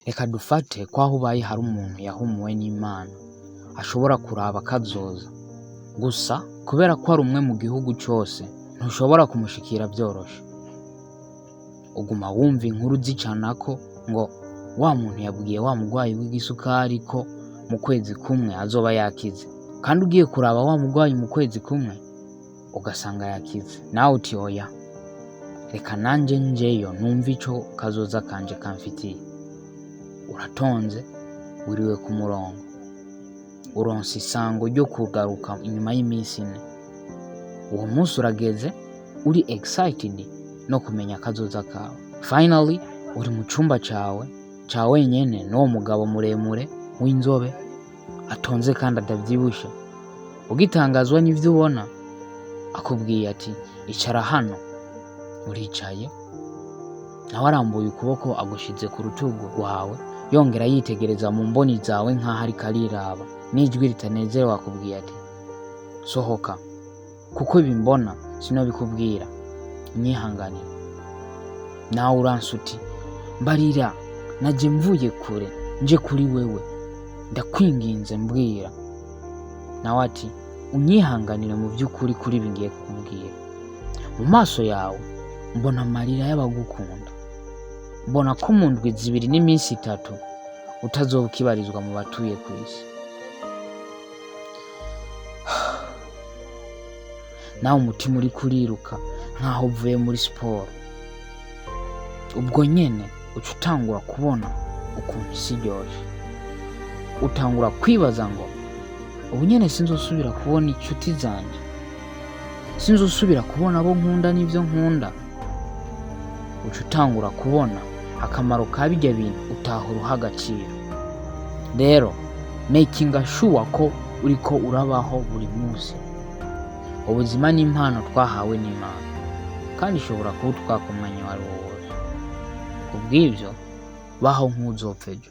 Reka dufate ko aho ubaye hari umuntu yahumuwe n'Imana ashobora kuraba kazoza. Gusa kubera ko ari umwe mu gihugu cose, ntushobora kumushikira vyoroshe. Uguma wumva inkuru zicanako ngo wa muntu yabwiye wa mugwayi w'igisukari ko mu kwezi kumwe azoba yakize, kandi ugiye kuraba wa mugwayi mu kwezi kumwe ugasanga yakize. Nawe uti oya, reka nanje njeyo numve ico kazoza kanje kamfitiye. Uratonze, wiriwe ku murongo, uronse isango ryo kugaruka inyuma y'iminsi 4. Uwo munsi urageze, uri excited no kumenya kazoza kawe. Finally uri mu cumba cawe ca wenyene n'uwo mugabo muremure w'inzobe atonze kandi atavyibushe. Ugitangazwa n'ivyo ubona, akubwiye ati icara hano. Uricaye, nawe arambuye ukuboko agushize ku rutugu rwawe, yongera yitegereza mu mboni zawe nk'aho ariko ariraba. N'ijwi ritanezerewe akubwiye ati sohoka, kuko ibi mbona sinobikubwira, unyihanganire. Nawe uranse uti mbarira, naje mvuye kure nje kuri wewe, ndakwinginze mbwira. Nawe ati unyihanganire mu by'ukuri kuri ibi ngiye kukubwira. Mu maso yawe mbona amarira y'abagukunda, mbona ko mu ndwi 2 n'iminsi 3 utazoba ukibarizwa mu batuye ku isi. Nawe umutima uriko uriruka nk'aho uvuye muri siporo. Ubwo nyene uca utangura kubona ukuntu isi iryoshe. Utangura kwibaza ngo ubu nyene sinzosubira kubona inshuti zanje, sinzosubira kubona abo nkunda n'ivyo nkunda. Uca utangura kubona akamaro ka birya bintu utahora uha agaciro. Rero making sure ko uriko urabaho buri munsi. Ubuzima ni impano twahawe n'Imana, kandi ishobora kubutwaka umwanya uwo ari wo wose. Kubw'ivyo, baho nk'uzopfa ejo.